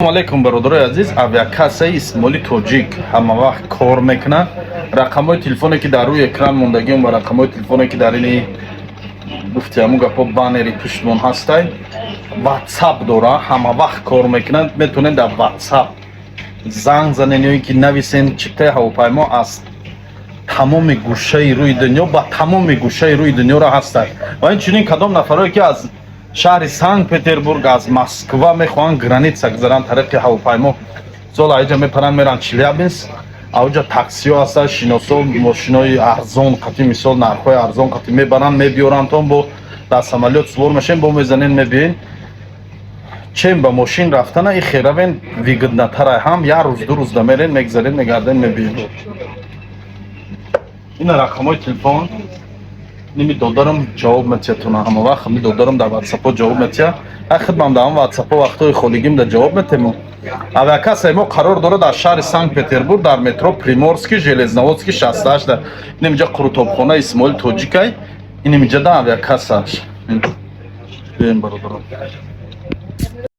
Алейкум, бародарои азиз. Авиакассаи Исмоили Тоҷик ҳама вақт кор мекунад. Рақамҳои телефоне, ки дар рӯи экран мондагиам, ва рақамҳои телефоне, ки дар ини гуфти ҳамун гапҳо баннери пуштмон ҳастай, Ватсап дора, ҳама вақт кор мекунад. Метавонед дар Ватсап занг занен ё ин ки нависен. Чиптаи ҳавопаймо аз тамоми гӯшаи рӯи дунё ба тамоми гӯшаи рӯи дунёро ҳастад. Ва инчунин кадом нафарое, ки аз шаҳри Санкт Петербург, аз Москва мехоҳанд граница гузаранд тариқи ҳавопаймо, мисол, аиҷа мепаранд, меранд Челябинск, ауҷа таксиҳо ҳастанд, шиносо, мошинои арзон қати, мисол, нархҳои арзон қати мебаранд, мебиёрандтон, бо дар самолёт сувор мешавем, бо мезанен, мебиен. Чем ба мошин рафтана и херавен выгоднотара. Ҳам як рӯз, 2 рӯз да мерен, мегзарен, мегарден, мебиен. Ина рақамҳои телефон. Ними додарам ҷавоб метиҳад ҳама вақт. Ҳами додарам дар Ватсапо ҷавоб метиҳад. Ай хидмам дар ҳам Ватсапо вақтҳои холигим да ҷавоб метему. Авиакассаи мо қарор дорад дар шаҳри Санкт Петербург, дар метро Приморский, Железноводский 68 да. Инамиҷа қурутобхона Исмоил Тоҷикай, инамиҷа да авиакассаш. Биёем, бародарон.